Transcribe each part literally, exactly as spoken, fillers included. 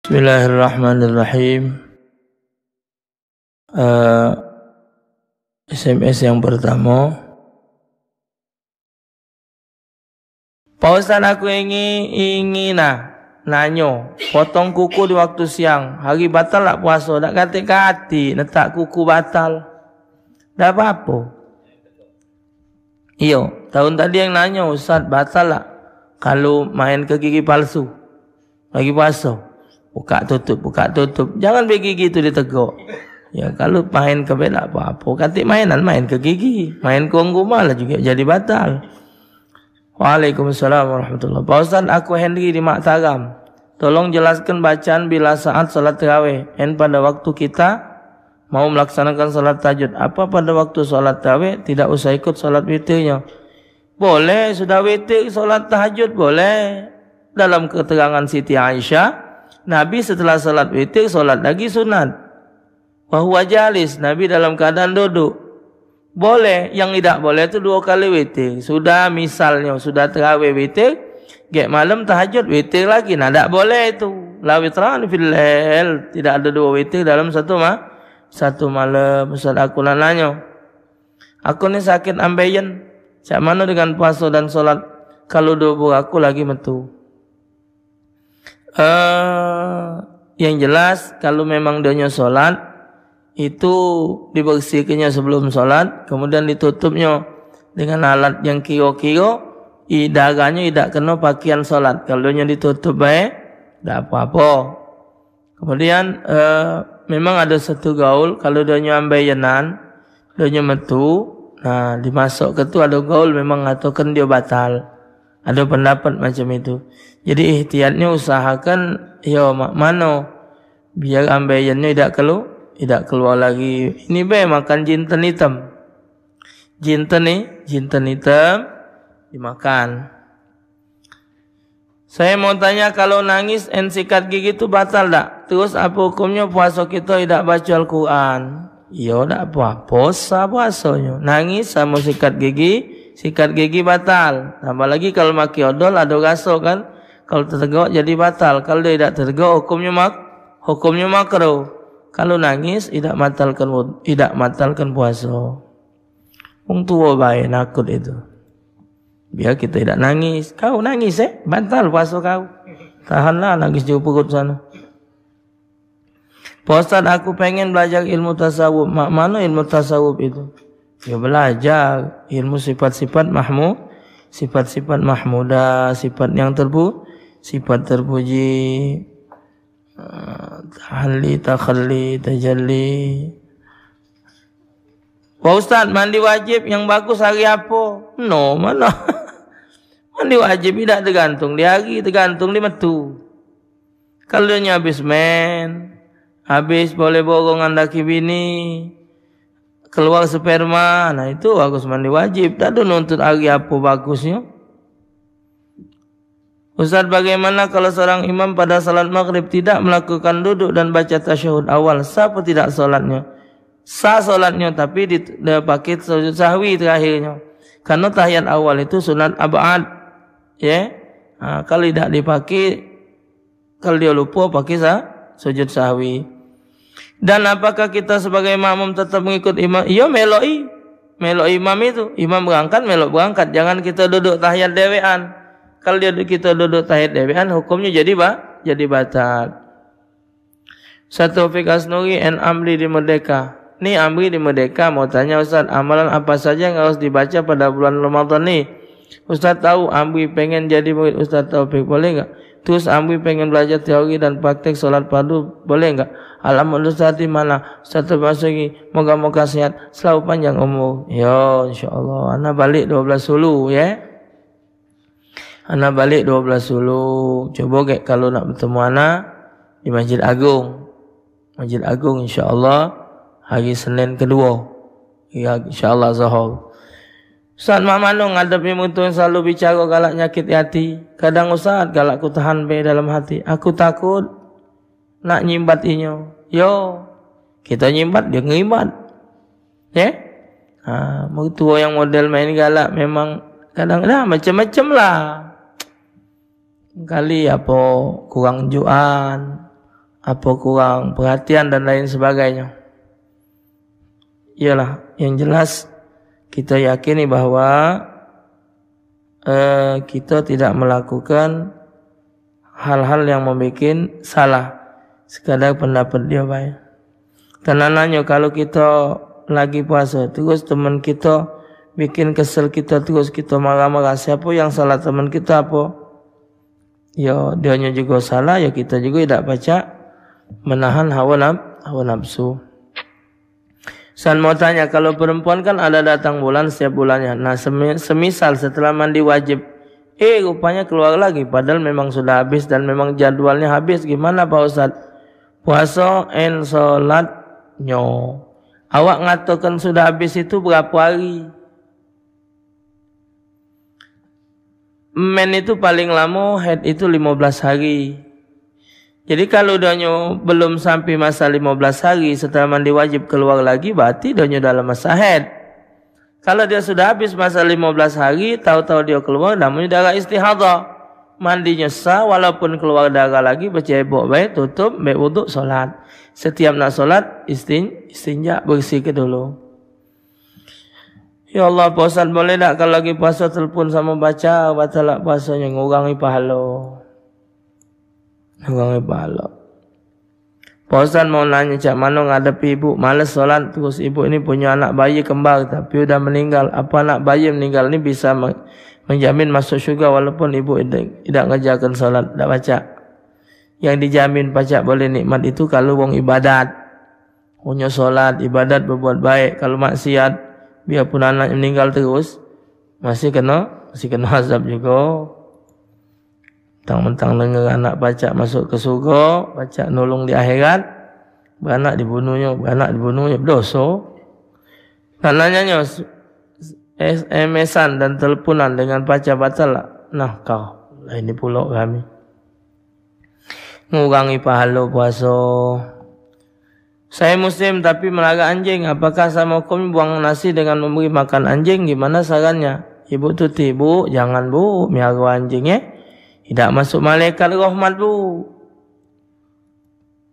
Bismillahirrahmanirrahim. Eh, S M S yang pertama. Pak Ustaz, aku ingin, ingin nah, nanyo, potong kuku di waktu siang hari batal tak puaso? Dak katik-katik netak kuku batal. Dak apo-apo. Iyo, tahun tadi yang nanyo, "Ustaz, batal tak kalu main ke gigi palsu lagi puaso?" Buka tutup, buka tutup. Jangan be gigi tu ditegok. Ya, kalu main ke be dak apo-apo. Katik mainan, main ke gigi. Main ke wong rumah lah juga jadi batal. Waalaikumsalam warahmatullahi. Pak Ustaz, aku Henry di Mataram. Tolong jelaskan bacaan bila saat salat tarawih. En pada waktu kita mau melaksanakan salat tahajud. Apa pada waktu salat tarawih tidak usah ikut salat witirnya? Boleh, sudah witir salat tahajud boleh. Dalam keterangan Siti Aisyah, Nabi setelah salat witir salat lagi sunat. Wa huwa jalis, Nabi dalam keadaan duduk. Boleh, yang idak boleh tu duo kali witir. Sudah misalnyo, sudah tarawih witir, gek malam tahajud witir lagi. Nah, dak boleh itu. La witran fil lail, tidak ada duo witir dalam satu ma-, satu malam. Ustaz, aku nak nanyo. Aku ni sakit ambeien. Cak mano dengan puaso dan solat kalu dubur aku lagi metu? Eh, yang jelas, kalu memang dionyo solat, itu dibersihkannyo sebelum solat, kemudian ditutupnyo dengan alat yang kiro-kiro, i-, daranyo idak keno pakaian solat. Kalu dionyo ditutup bae, dak apo-apo. Kemudian, eh, memang ado satu gaul, kalu dionyo ambeienan, dionyo metu, nah, dimasukke tu ado gaul memang ngatoke dio batal. Ado pendapat macam itu. Jadi, ihtiyatnyo usahakan, yo, mak mano, biar ambeiennyo idak kelu-, idak keluar lagi. Ini be makan jinten item. Jinten ni, jinten item dimakan. Saya mau tanya, kalau nangis en sikat gigi tu batal dak? Terus apa hukumnyo puaso kito idak baco Al-Quran? Iyo, dak apo-apo, sah puasonyo. Nangis samo sikat gigi, sikat gigi batal. Tambah lagi kalau make odol ado raso kan, kalau tetegok jadi batal. Kalau dio idak tetegok, hukumnyo mak-, hukumnyo makruh. Kalau nangis idak matalkan wud-, idak matalkan puaso. Wong tuo bae nakut itu. Biar kito idak nangis. Kau nangis, eh? Batal puaso kau. Tahanlah nangis di perut sano. Pak Ustaz, aku pengen belajar ilmu tasawuf. Mak mano ilmu tasawuf itu? Ya, belajar ilmu sifat-sifat mahmu-, sifat-sifat mahmudah, sifat yang terpu-, sifat terpuji. Ah, tahalli, takhalli, tajalli. Pak Ustaz, mandi wajib yang bagus hari apo? No, mano? Mandi wajib idak tergantung di hari, tergantung di metu. Kalu dionyo habis main, habis boleh borong andaki bini, keluar sperma, nah, itu harus mandi wajib. Dak ado nuntut hari apo bagusnyo. Ustaz, bagaimana kalau seorang imam pada salat maghrib tidak melakukan duduk dan baca tasyahud awal? Sah apa tidak salatnya? Sah salatnya, tapi di, dia pakai sujud sahwi terakhirnya. Karena tahiyat awal itu sunat ab'ad. Ya. Ha, kalau tidak dipakai, kalau dia lupa, pakai sah, sujud sahwi. Dan apakah kita sebagai makmum tetap mengikut imam? Iyo, melok i. Melok imam itu. Imam berangkat, melok berangkat. Jangan kita duduk tahiyat dewean. Kalau dia, kita duduk tahiyat dewean, hukumnya jadi ba-, jadi batal. Ustaz Taufik Asnuri and Amri di Merdeka. Ni Amri di Merdeka mau tanya, Ustaz, amalan apa saja yang harus dibaca pada bulan Ramadan ni? Ustaz tahu Amri pengen jadi murid Ustaz Taufik, boleh enggak? Terus Amri pengen belajar teori dan praktek solat fardu, boleh enggak? Alamat Ustaz di mana? Ustaz Taufik Asnuri, moga-moga sehat, selalu panjang umur. Yo, insyaallah. Ana balik dua belas Hulu, ya. Ana balik dua belas Hulu. Cubo gek kalu nak betemu ana di Masjid Agung. Masjid Agung, insyaallah, hari Senin kedua. Ya, insyaallah Zohor. Ustaz, mak mano ngadepi mertua yang selalu bicara galak nyakiti hati? Kadang Ustaz, galak ku tahan be dalam hati. Aku takut nak nyimbat inyo. Yo, kito nyimbat, dio ngerimbat. Ya? Ha, mertua yang model main galak memang kadang dah macam-macam lah. Kali apo kurang juan, apa kurang perhatian dan lain sebagainya. Iyalah, yang jelas kita yakini bahwa eh, kita tidak melakukan hal-hal yang membuat salah. Sekadar pendapat dia bae. Tanananyo, kalau kita lagi puasa terus teman kita bikin kesel kita terus, kita marah-marah, siapa yang salah, teman kita apa? Ya, dianya juga salah, ya kita juga tidak pacak menahan hawa naf-, hawa nafsu. San mau tanya, kalau perempuan kan ada datang bulan setiap bulannya. Nah, semi-, semisal setelah mandi wajib, eh, rupanya keluar lagi, padahal memang sudah habis dan memang jadwalnya habis. Gimana, Pak Ustaz? Puasa and sholatnyo. Awak ngatakan sudah habis itu berapa hari? Men itu paling lamo haid itu limo belas hari. Jadi, kalau donyo belum sampai masa limo belas hari setelah mandi wajib keluar lagi, berarti donyo dalam masa haid. Kalau dia sudah habis masa limo belas hari, tahu-tahu dia keluar, namanya darah istihadhah. Mandinyo sah, walaupun keluar darah lagi, becebok bae, tutup, ambek wuduk, solat. Setiap nak solat, istin-, istinja, bersih ke dulu. Ya Allah, Pak Ustaz, boleh dak kalau lagi puasa telepon samo pacar, batal dak puasanya, ngurangi pahalo? Ngurangi pahalo. Pak Ustaz mau nanya, cak mano ngadepi ibu males solat, terus ibu ini punya anak bayi kembar tapi udah meninggal. Apa anak bayi meninggal ni bisa me-, menjamin masuk syurga walaupun ibu idak, idak ngerjakan solat, dak pacak? Yang dijamin pacak boleh nikmat itu kalau wong ibadat. Punyo solat, ibadat, berbuat baik. Kalau maksiat, biarpun anak meninggal terus, masih kena, masih kena azab juga. Mentang-mentang denger anak pacak masuk ke surga, pacak nulung di akhirat, beranak dibunuhnyo, beranak dibunuhnyo, berdoso. Nak nanyanyo, S M S-an dan teleponan dengan pacar batal lah. Nah, kau, lah ini pulok kami. Ngurangi pahalo puaso. Saya muslim tapi melihara anjing, apakah sama hukum buang nasi dengan memberi makan anjing? Gimana sarannya? Ibu Tuti, Bu, jangan, Bu, miara anjing, eh. Idak masuk malaikat rahmat, Bu.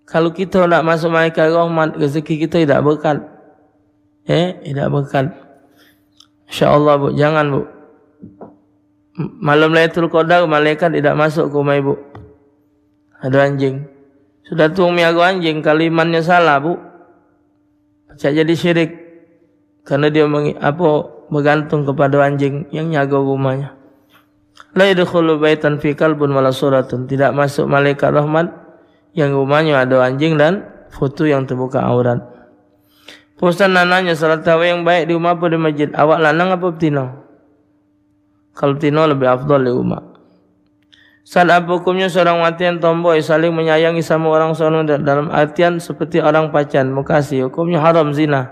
Kalau kita dak masuk malaikat rahmat, rezeki kita idak berkat. Eh, idak berkat. Insya Allah, Bu, jangan, Bu. Malam Lailatul Qadar, malaikat idak masuk ke rumah ibu. Ado anjing. Sudah tu miara anjing, kalu imannyo salah, Bu. Pacak jadi syirik. Karena dia mengi-, apa, bergantung kepada anjing yang nyaga rumahnya. La yadkhulu baitan fi kalbun wala suratun. Tidak masuk malaikat rahmat yang rumahnya ada anjing dan foto yang terbuka aurat. Pak Ustaz nak nanya, salat tarawih yang baik di rumah apa di masjid? Awak lanang apa betina? Kalau tino lebih afdal di rumah. Ustaz, apa hukumnya seorang wanita yang tomboy saling menyayangi sama orang seorang da-, dalam artian seperti orang pacaran? Makasih. Hukumnya haram, zina.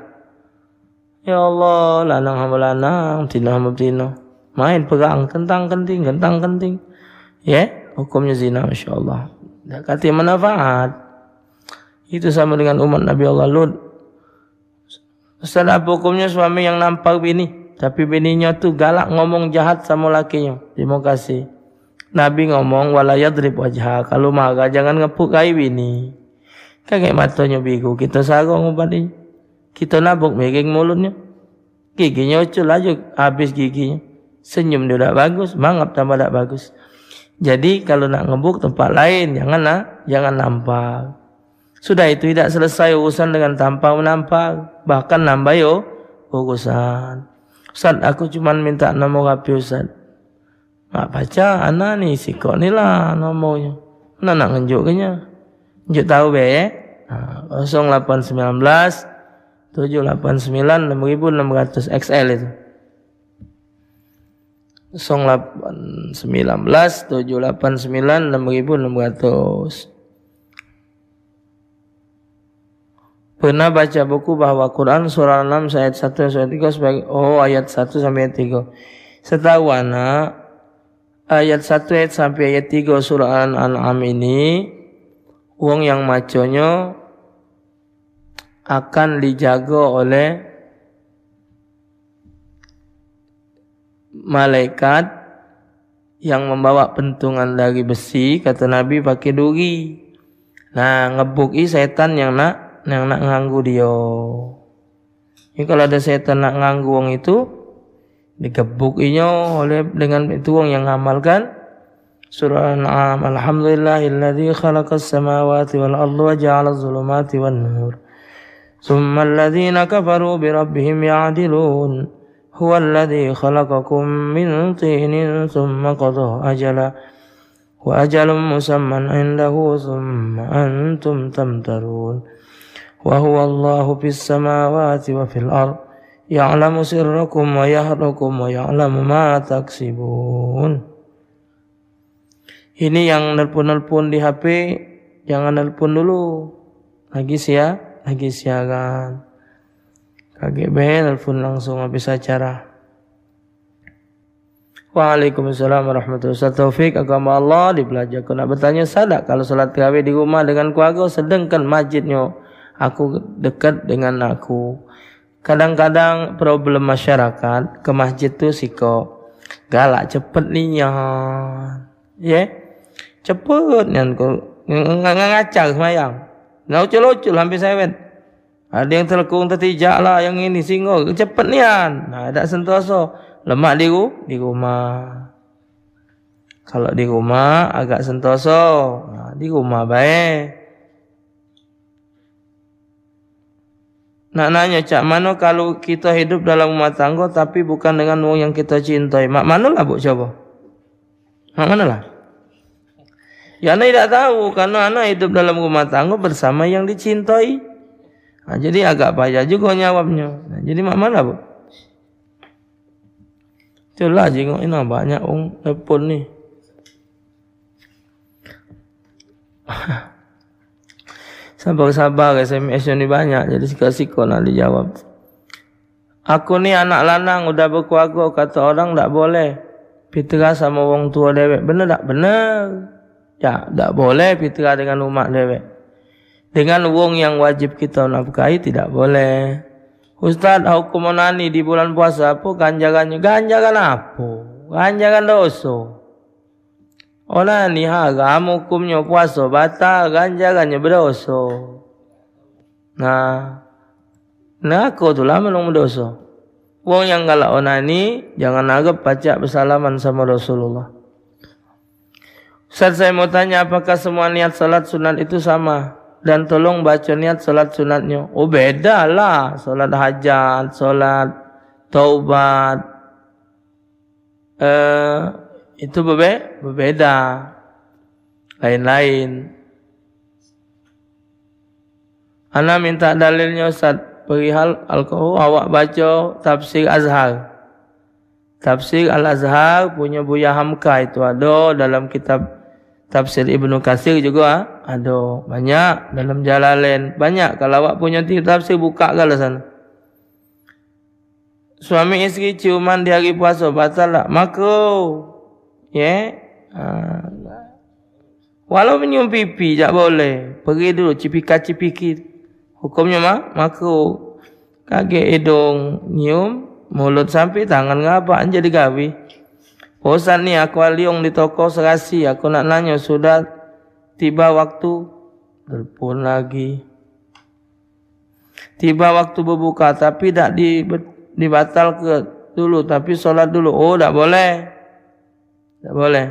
Ya Allah, lanang hamba lanang, tino hamba tino. Main perang, kentang kenting, kentang kenting. Ya, hukumnya zina, masya Allah. Dak kati manfaat. Itu sama dengan umat Nabi Allah Lut. Ustaz, apa hukumnya suami yang nampar bini, tapi bininya tu galak ngomong jahat sama lakinya? Terima kasih. Nabi ngomong, "Wala yadrib wajha." Kalau marah, jangan ngepuk rai bini. Kagek matonyo biru, kita sarong ubat ni. Kita nabuk miring mulutnya. Giginyo ucul aja, habis giginyo. Senyum dia dak bagus, mangap tambah dak bagus. Jadi, kalau nak ngebuk tempat lain, jangan na-, jangan nampar. Sudah itu, idak selesai urusan dengan tampar-menampar, bahkan nambahi u-, urusan. "Ustaz, aku cuman minta nomor H P Ustaz." Mak pacak, ana ni, sikok ni lah nomornyo. Mana nak ngenjuk ke nya? Njuk tahu be, ye? Ha, kosong lapan sembilan belas, tujuh lapan sembilan, enam ribu enam ratus, X L itu. Kosong lapan sembilan belas tujuh lapan sembilan enam ribu enam ratus. Pernah baca buku bahwa Quran surah enam ayat satu sampai tiga sebagai, oh, ayat satu sampai ayat tiga. Setahu anak, ayat satu ayat sampai ayat tiga surah Al-An'am ini, wong yang maconyo akan dijaga oleh malaikat yang membawa pentungan dari besi, kata Nabi, pakai duri. Nah, ngebuki setan yang nak, yang nak nganggu dio. Jadi, kalau ado setan nak nganggu wong itu, digebukinyo oleh, dengan itu wong yang ngamalkan Surah Al-An'am, "Alhamdulillahilladzi khalaqas samawati wal arda wa ja'alaz zulumati wan nur. Tsummal ladzina kafaru bi rabbihim ya'dilun. Huwalladzi khalaqakum min tinin tsumma qada ajala. Wa ajalun musamman indahu tsumma antum tamtarun. Wa huwallahu fis samawati wa fil ard. Ya'lamu sirrakum wa yahrakum wa ya'lamu ma taksibun." Ini yang nelpon-nelpon di H P, jangan nelpon dulu. Lagi sia-, lagi siaran. Kagek be nelpon langsung habis acara. Waalaikumsalam warahmatullahi. Ustaz Taufik, aku hamba Allah, di Belajar. Aku nak bertanya, sah dak kalau salat tarawih di rumah dengan keluarga, sedangkan masjidnyo aku dekat dengan aku? Kadang-kadang problem masyarakat ke masjid tu siko galak cepet nian. Ye? Cepet nian ko ng-, ng-, ng-, ngacak semayang. Nah, ucul-ucul hampir sewet. Ada yang telekung tetijak lah, yang ini singgah cepet nian. Nah, dak sentoso. Lemak di ru-, di rumah. Kalau di rumah agak sentoso. Nah, di rumah bae. Nak nanyo, cak mano kalu kito hidup dalam rumah tanggo tapi bukan dengan wong yang kito cintai? Mak mano lah, Buk, coba? Mak mano lah? Ya, ana idak tahu, karena ana hidup dalam rumah tanggo bersama yang dicintai. Nah, jadi agak payah juga nyawabnya. Nah, jadi mak mano lah, Buk? Itulah jingok ini banyak wong telepon ni. Sabar-sabar, S M S ni banyak, jadi siko-siko nak dijawab. Aku ni anak lanang udah berkeluarga, kata orang dak boleh fitrah sama wong tua dewek. Bener dak? Bener. Ya, dak boleh fitrah dengan umak dewek. Dengan wong yang wajib kita nafkahi tidak boleh. Ustaz, hukum onani di bulan puasa apa ganjarannya? Ganjaran apa? Ganjaran dosa. Onani haram hukumnyo, puaso batal, ganjarannyo bedoso. Nah, nerako tu lah menung bedoso. Wong yang galak onani, jangan arep pacak besalaman samo Rasulullah. Ustaz, saya mau tanya, apakah semua niat salat sunat itu sama? Dan tolong baca niat salat sunatnyo. Oh, beda lah. Salat hajat, salat taubat, eh, itu bebe-, bebeda. Lain-lain. Ana minta dalilnyo, Ustaz, perihal alkohol, awak baco tafsir Azhar. Tafsir Al-Azhar punyo Buya Hamka itu ado dalam kitab tafsir Ibnu Katsir juga ado. Banyak dalam Jalalain. Banyak, kalau awak punyo ti-, tafsir, buka galo sana. Suami istri ciuman di hari puasa, batal dak? Makruh. Ye? Ha. Walau nyium pipi, dak boleh. Pergi dulu, cipika-cipiki. Hukumnyo ma-, makruh. Kagek idung nyium, mulut sampe tangan ngabak, jadi gawe. Bosan ni, aku aliung di toko serasi, aku nak nanyo, sudah tiba waktu? Telepon lagi. Tiba waktu bebuka, tapi dak di, dibatalke dulu, tapi sholat dulu. Oh, dak boleh. Dak boleh.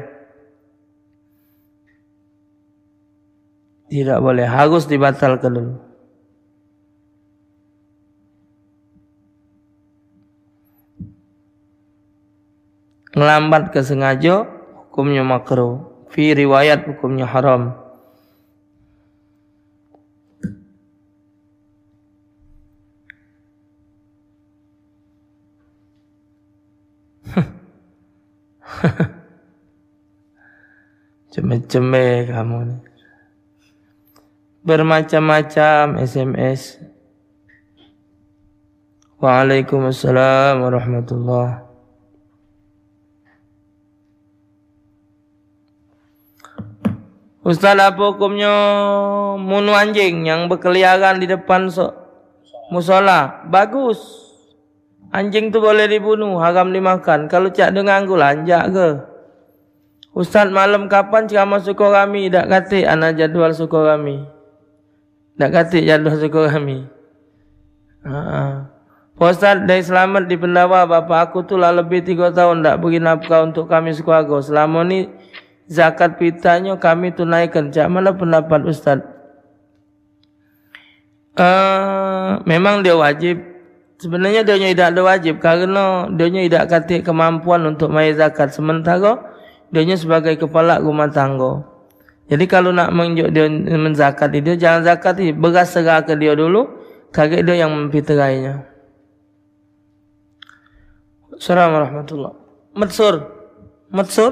Tidak boleh, harus dibatalke dulu. Ngelambat ke sengajo, hukumnyo makruh. Fi riwayat, hukumnyo haram. Ceme-ceme kamu ni. Bermacam-macam S M S. Waalaikumsalam warahmatullah. Ustaz, apa hukumnya munu anjing yang berkeliaran di depan so-, musola? Bagus. Anjing tu boleh dibunuh, haram dimakan. Kalau cak dengar aku lanjak ke? Ustaz, malam kapan ceramah Sukorami? Dak katik ana jadwal Sukorami. Dak katik jadwal Sukorami. Ha. Pak Ustaz, dari Selamat di Pendawa, bapak aku tu lah lebih tiga tahun dak beri nafkah untuk kami sekeluarga. Selama ni zakat fitrahnya kami tunaikan. Cak mana pendapat Ustaz? Eh, memang dia wajib. Sebenarnya dia nyo idak ada wajib karena dia nyo idak katik kemampuan untuk mayar zakat. Sementara dia nyo sebagai kepala rumah tangga. Jadi kalau nak menunjuk dia menzakat dia, jangan zakat dia, beras serah ke dia dulu, kagek dia yang memfiterainyo. Assalamualaikum warahmatullah. Metsur. Metsur.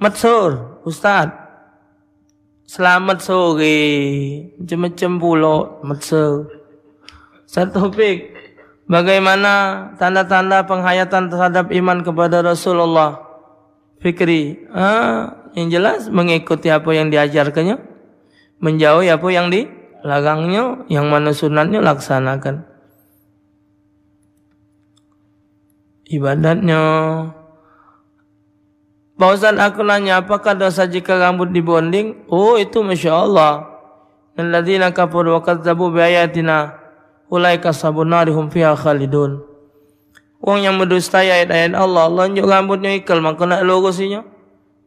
Metsur, Ustaz. Selamat sore. Macam-macam pulo metsur. Ustaz Taufik, bagaimana tanda-tanda penghayatan terhadap iman kepada Rasulullah? Fikri, ah, yang jelas mengikuti apa yang diajarkannya, menjauhi apa yang dilarangnya, yang mana sunatnya laksanakan. Ibadatnya. Pak Ustaz, aku nanya, apakah dosa jika rambut dibonding? Oh, itu masya Allah. Alladzina kafaru wa kadzabu bi ayatina ulaika ashabun nari hum fiha khalidun. Wong yang mendustai ayat-ayat Allah, Allah njuk rambutnya ikal, maka nak lurusinyo.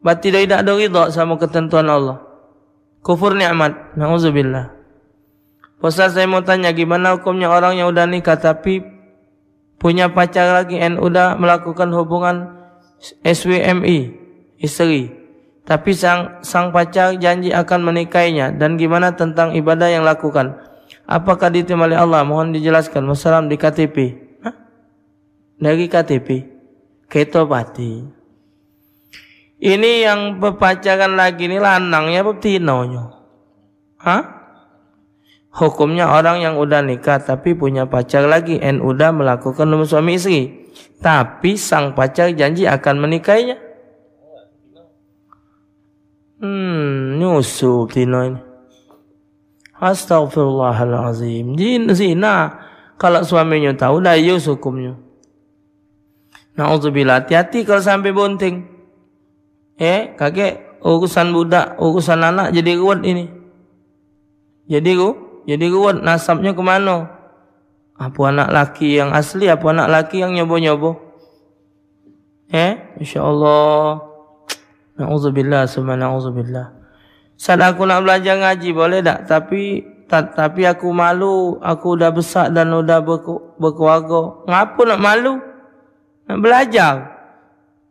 Berarti dia tidak ada ridha sama ketentuan Allah. Kufur nikmat. Nauzubillah. Pak Ustaz, saya mau tanya, gimana hukumnya orang yang udah nikah tapi punya pacar lagi and udah melakukan hubungan S W M I, isteri. Tapi sang, sang pacar janji akan menikahinya, dan gimana tentang ibadah yang lakukan? Apakah diterima oleh Allah? Mohon dijelaskan. Wassalam di K T P. Hah? Dari K T P. Keto pati. Ini yang bepacaran lagi ni lanangnya apa betinonyo? Hah? Hukumnya orang yang udah nikah tapi punya pacar lagi and udah melakukan hubungan suami istri. Tapi sang pacar janji akan menikahinya. Hmm, nyusu betino ini. Astagfirullahalazim. Jin-, zina. Kalau suaminya tahu, dayus hukumnya. Nauzubillah, hati-hati kalau sampai bunting. Eh, kagek urusan budak, urusan anak jadi ruwet ini. Jadi ru-, jadi ruwet nasabnya ke mano? Apa anak laki yang asli, apa anak laki yang nyobo-nyobo? Eh, insyaallah. Nauzubillah, summa nauzubillah. Ustaz, aku nak belajar ngaji, boleh tak? Tapi, ta-, tapi aku malu, aku udah besar dan udah berku-, berkeluarga. Ngapa nak malu? Nak belajar.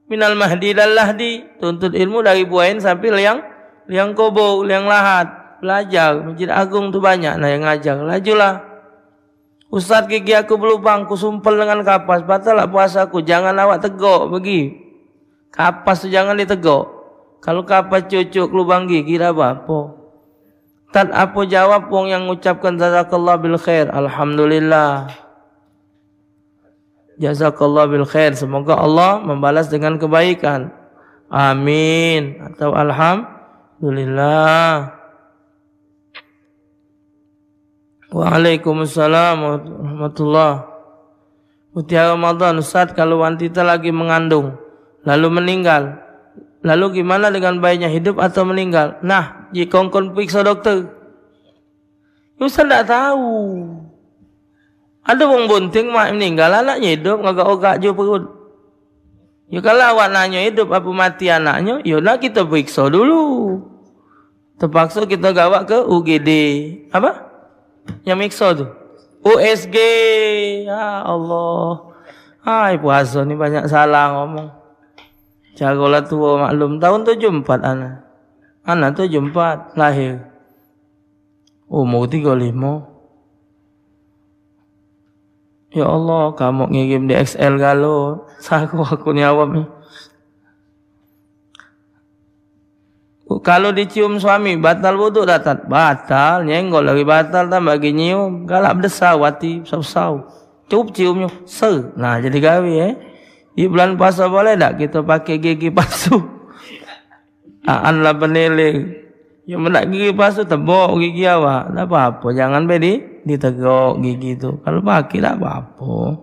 Minal mahdi ilal lahdi, tuntut ilmu dari buain sampai liang, liang kubur, liang lahat. Belajar, Masjid Agung tu banyak nah yang ngajar. Lajulah. Ustaz, gigi aku belubang, ku sumpel dengan kapas, batal tak puasaku? Jangan awak tegok bagi. Kapas tu jangan ditegok. Kalau kapas cucuk ke lubang gigi, dak apa-apa. Tad, apa jawab wong yang ngucapkan jazakallah bil khair? Alhamdulillah. Jazakallah bil khair. Semoga Allah membalas dengan kebaikan. Amin. Atau alhamdulillah. Waalaikumsalam warahmatullah. Mutiara Ramadan, Ustaz, kalau wanita lagi mengandung, lalu meninggal, lalu gimana dengan bayinya, hidup atau meninggal? Nah, dikongkon periksa dokter. Ustaz dak tahu. Ada wong bunting mak meninggal, anaknya hidup, ngagak-ogak jo perut. Ya, kalau awak nanyo hidup apa mati anaknyo, ya nak kita periksa dulu. Terpaksa kita gawak ke U G D. Apa? Yang miksa tu. U S G. Ya Allah. Hai, puasa ni banyak salah ngomong. Cara lah tua maklum. Tahun tujuh empat ana. Ana tujuh empat lahir. Umur tiga lima. Ya Allah, kamu ngirim di X L galo. Saku aku ni awam ni. Kalau dicium suami, batal wuduk dak, Tad? Batal, nyenggol lagi batal, tambah lagi nyium. Galak bedesau ati, besau-besau. Cup ciumnyo, ser. Nah, jadi gawe, eh. Di bulan puasa boleh dak kita pakai gigi palsu? Aan lah penilai. Yo, men nak gigi palsu, tebok gigi awak. Dak apa-apa, jangan be di, ditegok gigi tu. Kalau pakai, dak apa-apa.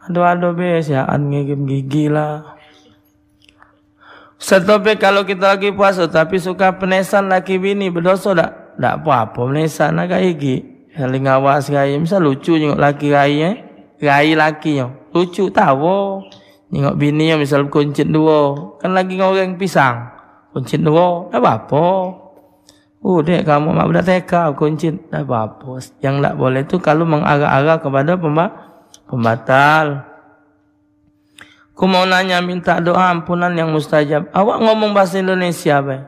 Aduh, aduh, be, siaan ngirim gigi lah. Ustaz Taufik, kalau kita lagi puasa tapi suka penesan laki bini, berdosa dak? Dak apa-apa penesan agak igi. Saling ngawas gai, misal lucu jenguk laki gai, eh. Gai laki nyo. Lucu tawa. Jenguk bini nyo misal kuncit duo. Kan lagi ngoreng pisang. Kuncit duo, dak apa-apa. Uh, dek, kamu mak budak T K, kuncit, dak apa-apa. Yang dak boleh tu kalau mengarah-arah kepada pemba-, pembatal. Ku mau nanya, minta doa ampunan yang mustajab. Awak ngomong bahasa Indonesia bae.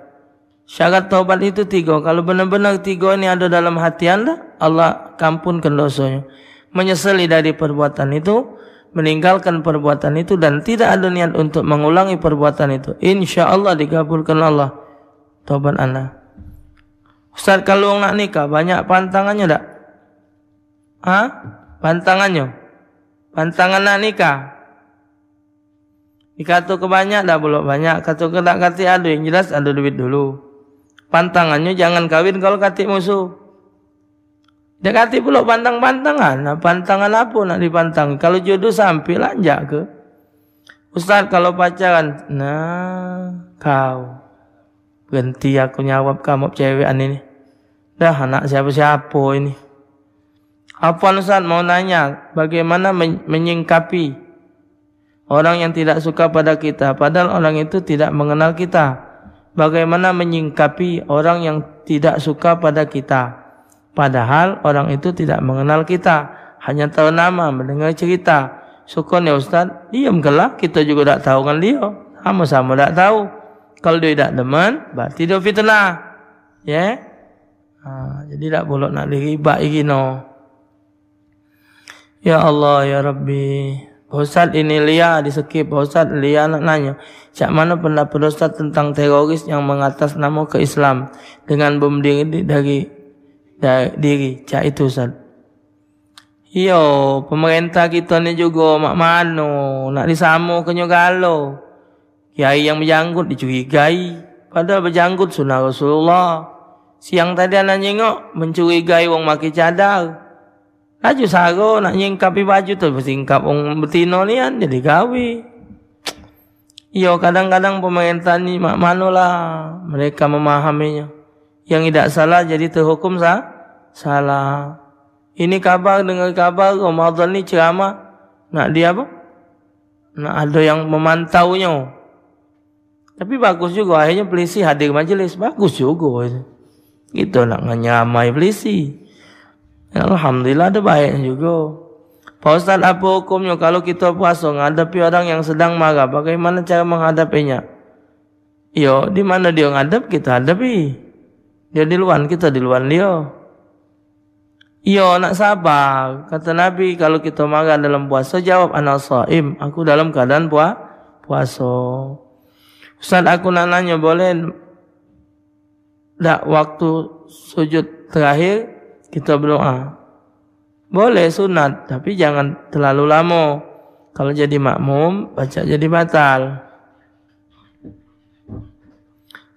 Syarat taubat itu tiga. Kalau benar-benar tiga ni ada dalam hati anda, Allah kampunkan dosanya. Menyesali dari perbuatan itu, meninggalkan perbuatan itu, dan tidak ada niat untuk mengulangi perbuatan itu. Insya Allah dikabulkan Allah taubat anda. Ustaz, kalau wong nak nikah, banyak pantangannya dak? Ha? Pantangannyo? Pantangan nak nikah. Dikato ke banyak dak pulo banyak, kato ke dak katik ado, yang jelas ado duit dulu. Pantangannyo jangan kawin kalau katik musuh. Dak katik pulo pantang-pantangan. Nah, pantangan apo nak dipantang? Kalau jodoh sampe lanjak ke. Ustaz, kalau pacaran, nah, kau. Berhenti aku nyawab kamu cewek ani ni. Dah anak siapa-siapa ini. Afwan Ustaz, mau nanya, bagaimana men-, menyingkapi orang yang tidak suka pada kita, padahal orang itu tidak mengenal kita? Bagaimana menyingkapi orang yang tidak suka pada kita, padahal orang itu tidak mengenal kita, hanya tahu nama, mendengar cerita? Sukun ya Ustaz, diam kelah, kita juga dak tahu dengan dia. Sama-sama dak tahu. Kalau dia dak demen, berarti dia fitnah. Ya. Ha, jadi dak boleh nak diribat igi no. Ya Allah, ya Rabbi. Pak Ustaz, ini Lia di Sekip. Pak Ustaz, Lia nak nanya, cak mana pendapat Ustaz tentang teroris yang mengatasnamakan Islam dengan bom diri di-, dari, dari diri? Cak itu, Ustaz. Iyo, pemerintah kita ni juga mak mano, nak disamo kenyo galo. Kiai yang bejanggut dicurigai, padahal bejanggut sunah Rasulullah. Siang tadi ana nyingok, mencurigai wong make cadar. Laju saro nak nyingkapi baju tu, besingkap wong betino nian, jadi gawe. Iyo, kadang-kadang pemerintah ni mak manolah mereka memahaminyo. Yang idak salah jadi terhukum sa-, salah. Ini kabar, dengar kabar, Ramadan ni ceramah. Nak di apo? Nak ado yang memantaunyo. Tapi bagus juga, akhirnyo pelisi hadir majelis. Bagus juga itu. Kita nak ngenyamai pelisi. Ya, alhamdulillah, ada baiknya juga. Pak Ustaz, apa hukumnya kalau kita puasa ngadepi orang yang sedang marah? Bagaimana cara menghadapinya? Yo, di mana dia ngadep, kita hadepi. Dia di luar, kita di luar dia. Iyo, nak sabar. Kata Nabi, kalau kita marah dalam puasa, jawab, "Ana shaim." Aku dalam keadaan pua-, puasa. Ustaz, aku nak nanya, boleh dak waktu sujud terakhir kita berdoa? Boleh, sunat, tapi jangan terlalu lama. Kalau jadi makmum, pacak jadi batal.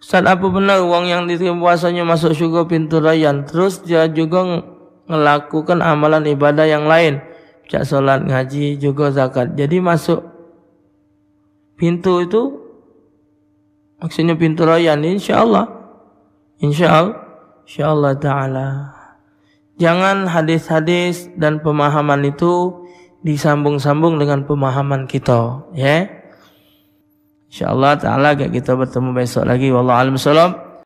Ustaz, apa benar wong yang diterima puasanya masuk syurga pintu Rayyan? Terus dia juga ng-, ngelakukan amalan ibadah yang lain. Cak solat, ngaji, juga zakat. Jadi masuk pintu itu, maksudnya pintu Rayyan, insya Allah. Insya Allah. Insya Allah Ta'ala. Jangan hadis-hadis dan pemahaman itu disambung-sambung dengan pemahaman kita. Ya. Insya Allah Ta'ala, kita bertemu besok lagi. Wallahu a'lam bishawab.